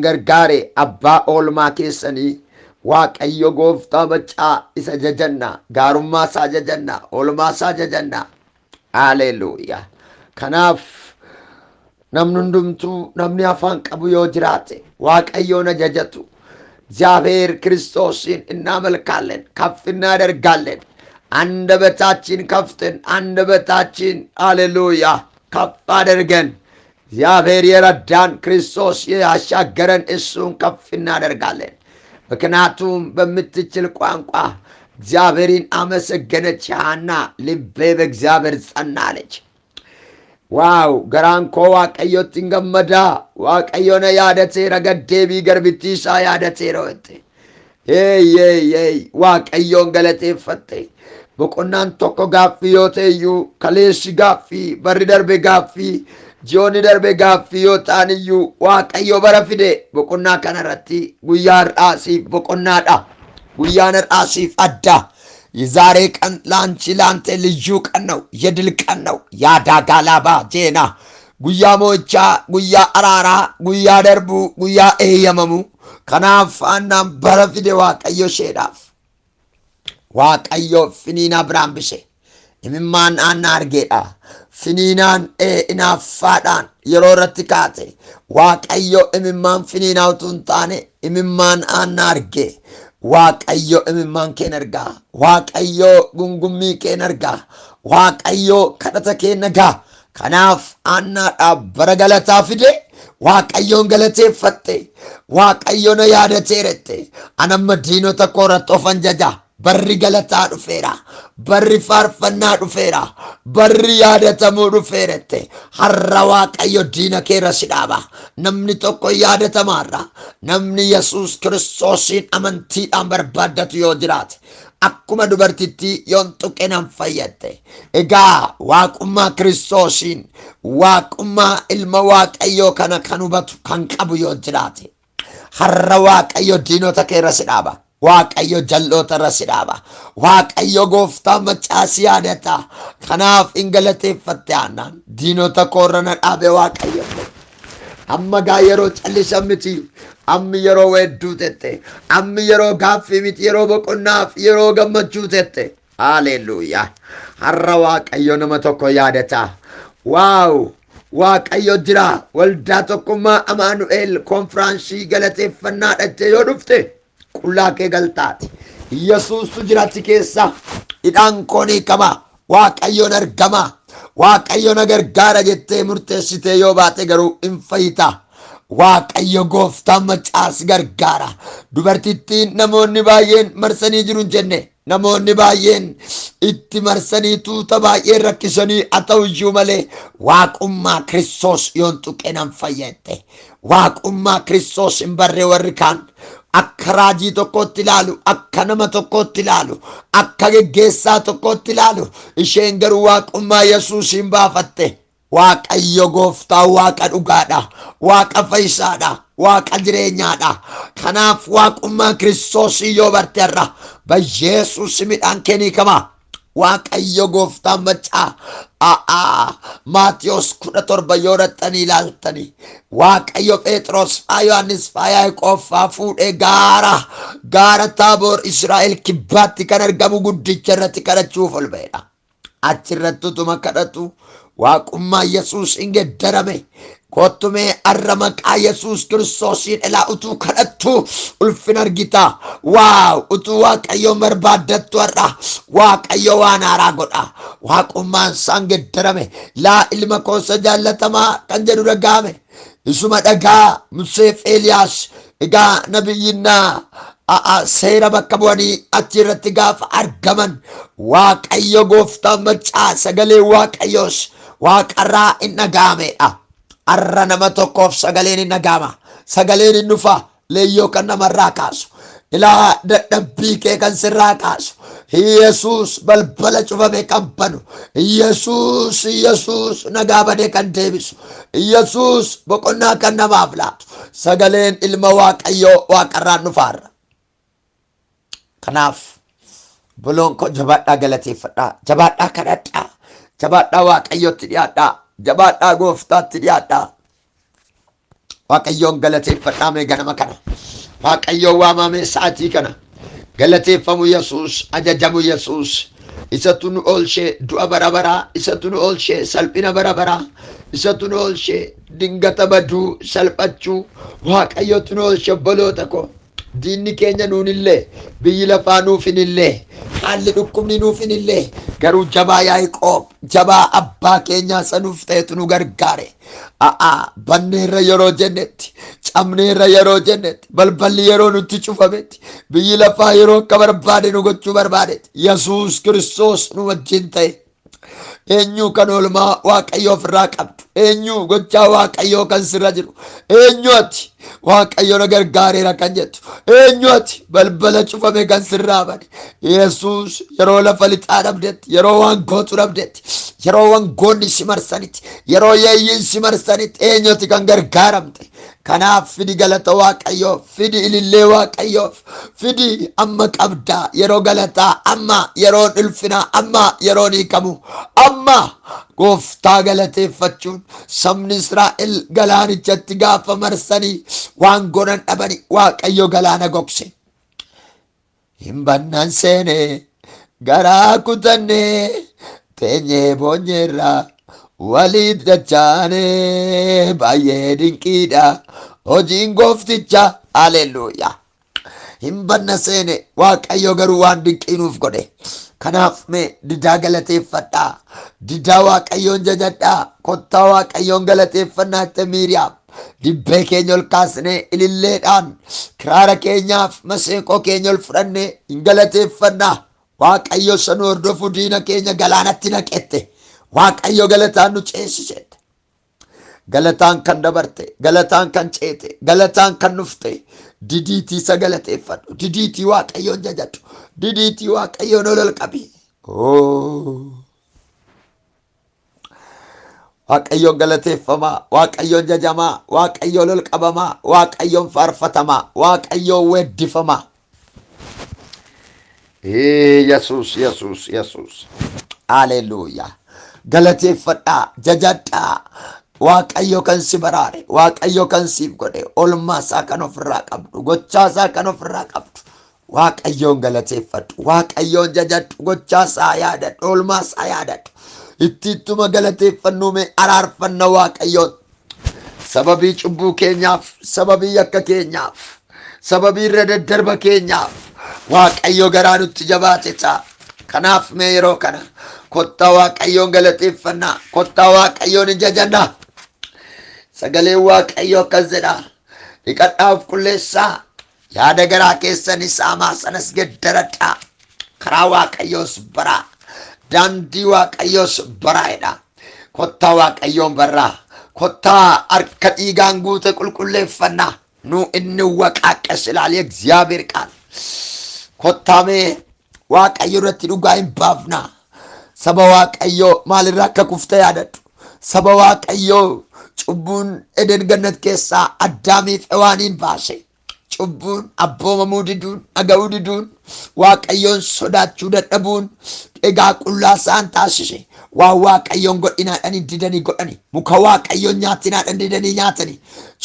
Gargaare abbaa oolmaa keessanii Waaqayyo gooftaa maccaa isa jajanna, gaarummaa isaa jajanna, oolmaa isaa jajanna. Haleluuyaa. Kanaaf namni hundumtuu namni afaan qabu yoo jiraate Waaqayyoon ajajatu. እግዚአብሔር ክርስቶስን እናመልካለን፣ ከፍ እናደርጋለን። አንደበታችን ከፍተን አንደበታችን ሃሌሉያ ከፍ አድርገን እግዚአብሔር የረዳን ክርስቶስ ያሻገረን እሱን ከፍ እናደርጋለን። ምክንያቱም በምትችል ቋንቋ እግዚአብሔርን አመሰገነች ሐና። ልቤ በእግዚአብሔር ጸና አለች። Wow, garaan koo Waaqayyotti hin gammadaa, Waaqayyo na yaadateera, gaddeebii garbittii isaa yaadateera jette. Eey, Waaqayyoon galateeffatte. Boqonnaan tokko gaaffii yoo ta'e iyyuu, kaleessi gaaffii, barri darbe gaaffii, ji'oonni darbe gaaffii yoo ta'an iyyuu, Waaqayyo bara fide boqonnaa kanarratti guyyaa har'aasiif boqonnaadha. Guyyaan har'aasiif adda. የዛሬ ቀን ለአንቺ ለአንተ ልዩ ቀን ነው። የድል ቀን ነው። ያዳጋላባ ጄና guyyaa mo'ichaa, guyyaa araaraa, guyyaa darbuu, guyyaa eeyyamamu. Kanaaf Haannaan bara fide Waaqayyo isheedhaaf. Waaqayyo Finiinaa biraa hambise. Imimmaan Haannaa argeedha. Finiinaan inaaffaadhaan yeroo irratti kaate Waaqayyo imimmaan Finiinaa utuu hin taane imimmaan Haannaa arge. Waaqayyo imimmaan keen argaa. Waaqayyo gungummii keen argaa. Waaqayyo kadhata keen nagaa. Kanaaf Haannaadhaaf bara galataa fide. Waaqayyoon galateeffatte. Waaqayyo na yaadateerette. Anamma diinota koo irratti ofan jaja. Barri galataa dhufeera. Barri faarfannaa dhufeera. Barri yaadatamuu dhufeerette. Har'a Waaqayyo diina keerra si dhaaba. Namni tokko yaadatamaarra. Namni Yesuus Kiristoosiin amantiidhaan barbaaddatu yoo jiraate, akkuma dubartittii yoon tuqe nan fayyatte. Egaa waaqummaa Kiristoosiin, waaqummaa ilma Waaqayyoo kana kan hubatu kan qabu yoo jiraate, har'a Waaqayyo diinota keerra si dhaaba. Waaqayyo jal'oota irra si dhaaba. Waaqayyo gooftaa maccaa si yaadata. Kanaaf hin galateeffatte Haannaan. Diinota koorra na dhaabe Waaqayyo. Amma gaa yeroo callisan miti. Ammi yeroo weedduu tette. Ammi yeroo gaaffii miti. Yeroo boqonnaaf yeroo gammachuu tette. Haleluuyaa. Har'a Waaqayyo nama tokko yaadata. Wow! Waaqayyo jira. Waldaa Tokkummaa Amaanu'eel konfiraansii galateeffannaa dhattee yoo dhufte qullaa kee galtaati. Yesuustu jira achi keessa. Hidhaan koo ni hiikama. Waaqayyoon argama. Waaqayyo na gargaara jettee murteessitee yoo baate garuu hin fayyita. Waaqayyo gooftaan macaas gargaara. Dubartittiin namoonni baay'een marsanii jiru hin jenne. Namoonni baay'een itti marsanii tuuta baay'een rakkisanii haa ta'u iyyuu malee waaqummaa Kiristoos yoon tuqe nan fayyadde. Waaqummaa Kiristoos hin barre warri kaan akka raajii tokkootti ilaalu, akka nama tokkootti ilaalu, akka geggeessaa tokkootti ilaalu. Isheen garuu waaqummaa Yesuusiin baafatte. Waaqayyo gooftaa Waaqa dhugaadha. Waaqa fayyisaadha. Waaqa jireenyaadha. Kanaaf waaqummaa Kiristoosii yoo barte har'a Yesuus midhaan kee ni kama. Waaqayyo gooftaan maccaa Maatiyos 17 yoo raxxanii ilaaltanii Waaqayyo Phexros faa Yohaannis faa Yaaqoob faa fuudhee gaara Taaboor Israa'el kibbaatti kan argamu guddicha irratti kadhachuuf ol ba'edha. Achirratti utuma kadhatu waaqummaa Yesuus hin geddarame. Kottumee har'a maqaa Yesuus Kiristoosiin ilaa utuu kadhattu ulfina argita. Wow, utuu Waaqayyoon barbaaddattu har'a Waaqayyo waan haaraa godha. Waaqummaan isaan geddarame. Laa ilma koosa jaallatamaa kan jedhu dhaga'ame. Isuma dhagaa Museef Eeliyaas egaa nabiyyinnaa seera bakka bu'anii achi irratti gaafa argaman Waaqayyo gooftaan maccaa sagalee Waaqayyoos waaqarraa hin dhaga'amedha. Har'a nama tokkoof sagaleen hin dhaga'ama. Sagaleen hin dhufa leeyyoo kan namarraa kaasu. Ilaa dadhabbii kee kan sirraa kaasu. Yesuus balbala cufame kan banu. Yesuus, Yesuus nagaa badee kan deebisu. Yesuus boqonnaa kan namaaf laatu. Sagaleen ilma Waaqayyoo waaqarraan dhufaarra. Kanaaf boloon koo jabaadhaa galateeffadhaa. Jabaadhaa kadhadhaa. Jabaadhaa Waaqayyotti dhiyaadhaa. Jabaadhaa gooftaatti dhiyaadhaa. Waaqayyoon galateeffadhaa mee ganama kana. Waaqayyoon waamamee sa'aatii kana. Galateeffamu Yesuus, ajajamu Yesuus. Isatu nu oolchee du'a bara baraa, isatu nu oolchee salphina bara baraa, isatu nu oolchee dingata baduu, salphachuu. Waaqayyotu nu oolche obboloota koo. Diinni keenya nuunillee, biyyi lafaa nuuf hinillee, haalli dhukkubni nuuf hinillee, garuu jabaa Yaaqoob, jabaa abbaa keenyaa sanuuf ta'etu nu gargaare. A'aa banneerra yeroo jennetti, cabneerra yeroo jennetti, balballi yeroo nutti cufametti, biyyi lafaa yeroo akka barbaade nu gochuu barbaadetti, Yesuus Kiristoos nu wajjin ta'e. Eenyu kan oolmaa Waaqayyoo ofirraa qabdu? Eenyu gochaa Waaqayyoo kan sirra jiru? Eenyu ati Waaqayyo na gargaareera kan jettu? Eenyu ati balbala cufame kan sirraa bane? Yesuus yeroo lafa lixaa dhabdetti, yeroo waan gootu dhabdetti, yeroo wangoonni si marsanitti, yeroo yeeyyiin si marsanitti eenyu ati kan gargaaramte? Kanaaf fidi galata Waaqayyoof, fidi ilillee Waaqayyoof, fidi amma qabdaa yeroo galataa, amma yeroon ulfinaa, amma yeroon hiikamu, amma gooftaa galateeffachuun. Sabni Israa'el galaanichatti gaafa marsanii waan godhan dhabani, Waaqayyo galaana gogse. Hin bannaan seene garaa kutannee teenyee boonyeerraa waliif dachaanee, baay'ee dinqiidha hojiin goofticha. Haleluuyaa. Hin banna seene, Waaqayyo garuu waan dinqii nuuf godhe. Kanaaf mee didaa galateeffadhaa, didaa Waaqayyoon jajadhaa, kottaa Waaqayyoon galateeffannaa jette Miiriyaam. Dibbee keenya ol kaasnee ililleedhaan, kiraara keenyaaf maseenqoo keenya ol fudhannee hin galateeffannaa. Waaqayyo isa nu hordofu diina keenya galaanatti naqette. Waaqayyo galataan nu ceesisette. Galataan kan dabarte, galataan kan ceete, galataan kan dhufte, didiitii isa galateeffadhu, didiitii Waaqayyoon jajadhu, didiitii Waaqayyoon ol ol qabi. Waaqayyoon galateeffamaa, Waaqayyoon jajamaa, Waaqayyoon ol qabamaa, Waaqayyoon faarfatamaa, Waaqayyoon weeddifamaa. Yesuus, Yesuus, Yesuus. Haleluuyaa. Galateeffadhaa, jajadhaa. Waaqayyo kan si baraare, Waaqayyo kan siif godhe, olmaa isaa kan ofirraa qabdu, gochaa isaa kan ofirraa qabdu. Waaqayyoon galateeffadhu, Waaqayyoon jajadhu, gochaa isaa yaadadhu, oolmaa isaa yaadadhu. Itti ittuma galateeffannuu mee araarfanna Waaqayyoon. Sababii cubbuu keenyaaf, sababii yakka keenyaaf, sababii irra daddarba keenyaaf Waaqayyo garaa nutti jabaate ta'a. Kanaaf mee yeroo kana kottaa Waaqayyoon galateeffannaa, kottaa Waaqayyoon hin jajannaa. Sagaleen Waaqayyoo akkas jedha. Dhiqadhaa, of qulleessaa. Yaada garaa keessanis hamaa sanas geddaradhaa. Karaa Waaqayyoos baraa. Daandii Waaqayyoos baraa jedha. Kottaa Waaqayyoon barraa. Kottaa harka dhiigaan guute qulqulleeffannaa. Nu inni waqaaqqes ilaali እግዚአብሔር ቃል. Kottaa mee Waaqayyo irratti dhugaa hin baafnaa. Saba Waaqayyoo maalirraa akka kufte yaadadhu. Saba Waaqayyoo cubbuun Eden gannat keessaa Addaamiif Hewaaniin baase. Cubbuun abboomamuu diduun, dhaga'uu diduun, Waaqayyoon sodaachuu dadhabuun egaa qullaa isaan taasise. Waan Waaqayyoon godhinaadhaan didanii godhani. Muka Waaqayyoon nyaatinaadhaan didanii nyaatani.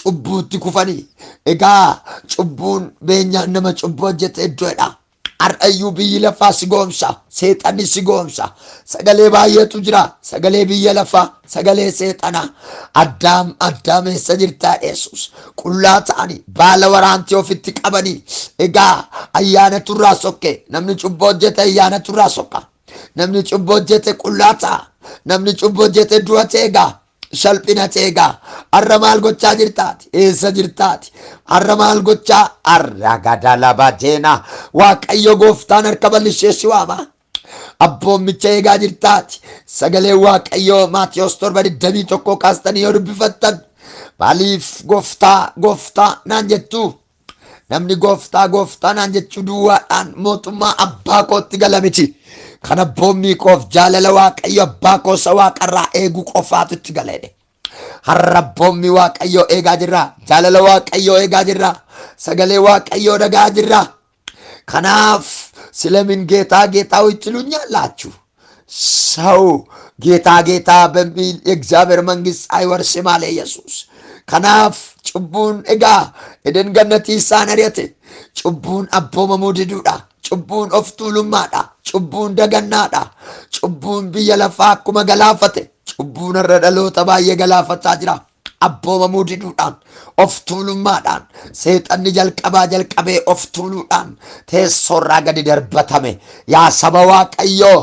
Cubbuutti kufanii. Egaa cubbuun beenyaan nama cubbuu hojjete iddoodha. Har'ayyuu biyyi lafaa si goomsa. Seexanni si goomsa. Sagalee baay'eetu jira. Sagalee biyya lafaa, sagalee seexanaa. Addaam, Addaam eessa jirtaa Yesuus? Qullaa ta'anii baala waraantii ofitti qabanii. Egaa ayyaana turraa sokke. Namni cubbuu hojjete ayyaana turraa sokka. Namni cubbuu hojjete qullaa ta'a. Namni cubbuu hojjete du'a ta'e egaa. Salphina ta'e egaa. Har'a maal gochaa jirtaati? Eessa jirtaati? Har'a maal gochaa? Har'a gadalaba jeena. Waaqayyo gooftaan harka bal'isee si waama. Abboommicha eegaa jirtaati. Sagalee Waaqayyoo Maatiyos 7:21 kaastanii yoo dubbifattan, maaliif gooftaa gooftaa naan jettu? Namni gooftaa gooftaa naan jechuu duwwaadhaan mootummaa abbaa kootti gala miti. Kan abboommii koof jaalala Waaqayyo abbaa koo isa waaqarraa eeguu qofaatu itti gala jedhe. Har'a abboommii Waaqayyoo eegaa jirra. Jaalala Waaqayyoo eegaa jirra. Sagalee Waaqayyoo dhaga'aa jirra. Kanaaf ስለምን ጌታ ጌታ ሆይ ትሉኛላችሁ? ሰው ጌታ ጌታ በሚል የእግዚአብሔር መንግስት አይወርስም አለ ኢየሱስ። Kanaaf cubbuun egaa Eden gannatii isaan ari'ate. Cubbuun abboomamuu diduudha. Cubbuun of tuulummaadha. Cubbuun dagannaadha. Cubbuun biyya lafaa akkuma galaafate. Cubbuun har'a dhaloota baay'ee galaafataa jira. Abboomamuu diduudhaan, of tuulummaadhaan, seexanni jalqabaa jalqabee of tuuluudhaan teessoorraa gadi darbatame. Yaa saba Waaqayyoo,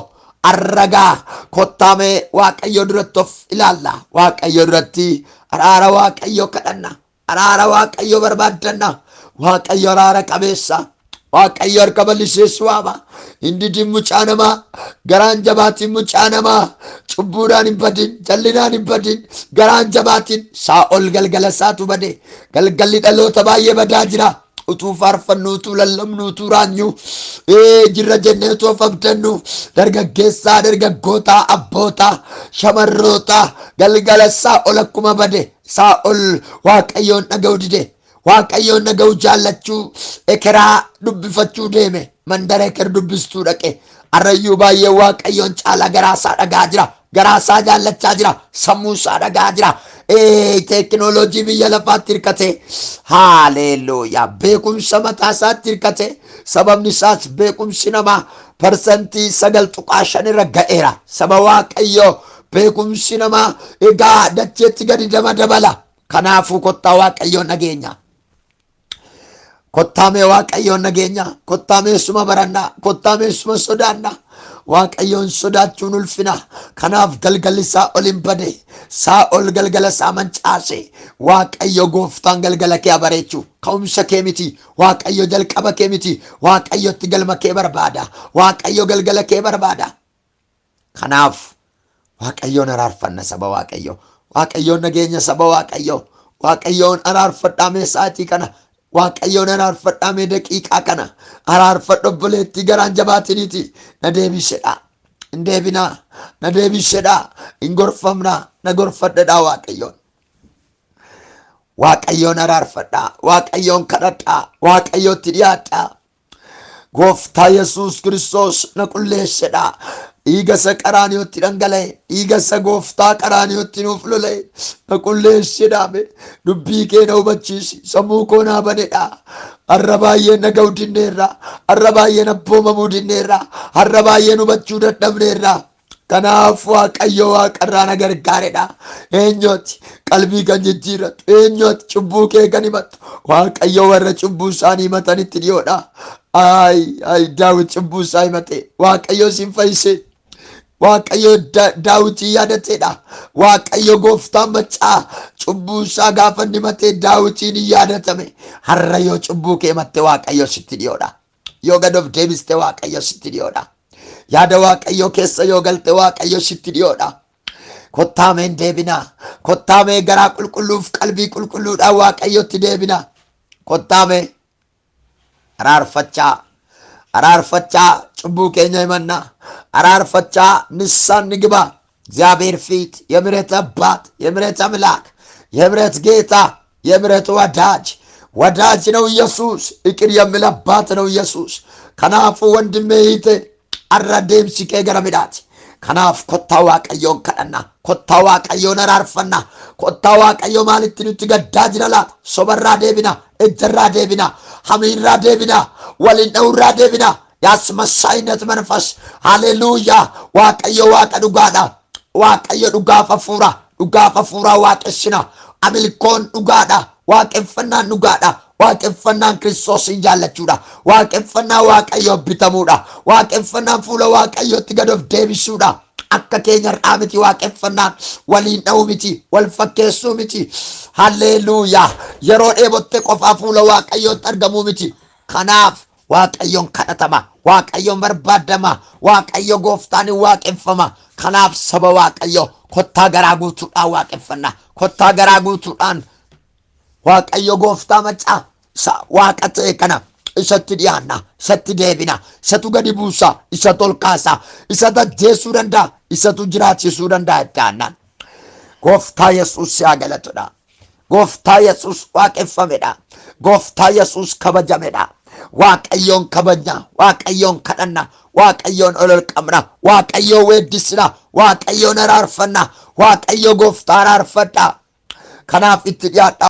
arragaa kottaamee Waaqayyoo duratti of ilaalla. Waaqayyoo duratti araara Waaqayyoo kadhanna. Araara Waaqayyoo barbaaddanna. Waaqayyo araara qabeessa. Waaqayyo harka bal'isee si waama. Hin didin mucaa namaa. Garaan jabaatiin mucaa namaa. Cubbuudhaan hin badin. Jallinaan hin badin. Garaan jabaatiin Saa'ol galgala isaatu bade. Galgalli dhaloota baay'ee badaa jira. Utuu faarfannu, utuu lallabnu, utuu raanyu, jirra jennee utuu of abdannu, dargaggeessaa, dargaggootaa, abbootaa, shamarrootaa, galgala Saa'ol akkuma bade. Saa'ol Waaqayyoon dhaga'u dide. Waaqayyoon dhaga'u jaallachuu ekeraa dubbifachuu deeme. Mandara eker dubbistuu dhaqe. Arrayyuu baay'ee Waaqayyoon caalaa garaasaa dhagaa jira. Garaasaa jaallachaa jira. Sammuusaa dhagaa jira. Ee teekinooloojii biyya lafaatti hirkate. Haaleluuyaa. Beekumsa mataa isaatti hirkate. Sababni isaas beekumsi namaa parsantii 9.5 irra ga'eera. Saba Waaqayyoo beekumsi namaa egaa dacheetti gadi dama dabala. Kanaafuu kottaa Waaqayyoon dhageenya. Kottaa mee Waaqayyoon dhageenya. Kottaa mee suma barannaa. Kottaa mee suma sodaannaa. Waaqayyoon sodaachuun ulfina. Kanaaf galgalli isaa ol hin bade. Saa'ol galgala isaa mancaase. Waaqayyo gooftaan galgala kee abareechu. Ka'umsa kee miti. Waaqayyo jalqaba kee miti. Waaqayyotti galma kee barbaada. Waaqayyo galgala kee barbaada. Kanaaf Waaqayyoon araarfanna saba Waaqayyoo. Waaqayyoon nageenya saba Waaqayyoo. Waaqayyoon araarfadhaa mee sa'aatii kana. Waaqayyoon araarfadhaa mee daqiiqaa kana. Araarfadhu obboleettii garaan jabaatiniiti. Na deebisedha. Hin deebinaa. Na deebisedha. Hin gorfamnaa. Na gorfadhadhaa Waaqayyoon. Waaqayyoon araarfadhaa. Waaqayyoon kadhadhaa. Waaqayyootti dhiyaadhaa. Gooftaa Yesuus Kiristoos na qulleessedha. Dhiiga isa qaraaniyootti dhangala'e, dhiiga isa gooftaa qaraaniyootti nuuf lola'e na qulleessedha. Dubbii kee na hubachiisi, sammuu koo naa banedha. Har'a baay'een dhaga'uu dinneerra, har'a baay'een abboomamuu dinneerra, har'a baay'een hubachuu dadhabneerra. Kanaaf Waaqayyo waaqarraa na gargaaredha. Eenyuti qalbii kan jijjiirrattu? Eenyuti cubbuu kee kan himattu? Waaqayyo warra cubbuu isaanii himatanitti dhiyoodha. Ay, ay, Daawit cubbuu isaa himate. Waaqayyo isin fayyise. Waaqayyo Daawitii yaadateedha. Waaqayyo gooftaan maccaa cubbuu isaa gaafa inni himatee Daawitiin hin yaadatame. Har'a yoo cubbuu kee himatte Waaqayyo sitti dhiyoodha. Yoo gad of deebiste Waaqayyo sitti dhiyoodha. Yaada Waaqayyoo keessa yoo galte Waaqayyo sitti dhiyoodha. Kottaa mee hin deebinaa. Kottaa mee garaa qulqulluuf qalbii qulqulluudhaan Waaqayyotti deebina. Kottaa mee araarfachaa araarfachaa cubbuu keenya himannaa. Araarfachaa nissaan ni gibaa. እግዚአብሔር ፊት የምሕረት አባት፣ የምሕረት አምላክ፣ የምሕረት ጌታ፣ የምሕረት ወዳጅ ወዳጅ ነው ኢየሱስ። ይቅር የሚል አባት ነው ኢየሱስ። Kanaafuu ወንድሜ እህቴ har'a deemsi kee gara midhaati. Kanaaf kottaa Waaqayyoon kadhanna. Kottaa Waaqayyoon araarfanna. Kottaa Waaqayyoo maalitti nutti gaddaa jira laata? Sobarraa deebina, ejjarraa deebina, hamiirraa deebina, waliin dha'uurraa deebina. የአስመሳይነት መንፈስ ሃሌሉያ። Waaqayyo Waaqa dhugaadha. Waaqayyo dhugaaf hafuura, dhugaaf hafuuraa waaqessina. Amilkoon dhugaadha. Waaqeffannaan dhugaadha. Waaqeffannaan Kiristoosiin jaallachuudha. Waaqeffannaan Waaqayyoof bitamuudha. Waaqeffannaan fuula Waaqayyootti gad of deebisuudha. Akka keenya har'aa miti waaqeffannaan waliin dha'uu miti, wal fakkeessuu miti. Halleluuyaa. Yeroo dheebotte qofaa fuula Waaqayyootti argamuu miti. Kanaaf Waaqayyoon kadhatama, Waaqayyoon barbaadama, Waaqayyo gooftaan hin waaqeffama. Kanaaf saba Waaqayyo kottaa garaa guutuudhaan waaqeffanna. Kottaa garaa guutuudhaan Waaqayyo gooftaa maccaa isa Waaqa ta'e kana isatti dhiyaanna, isatti deebina, isatu gadi buusa, isatu ol kaasa, isatu ajjeesuu danda'a, isatu jiraachisuu danda'a itti aannaan. Gooftaa Yesuus si haa galatudha. Gooftaa Yesuus waaqeffamedha. Gooftaa Yesuus kabajamedha. Waaqayyoon kabajna, Waaqayyoon kadhanna, Waaqayyoon ol ol qabna, Waaqayyoon weeddisna, Waaqayyoon araarfanna, Waaqayyo gooftaa araarfadha. Kanaaf itti dhiyaadhaa.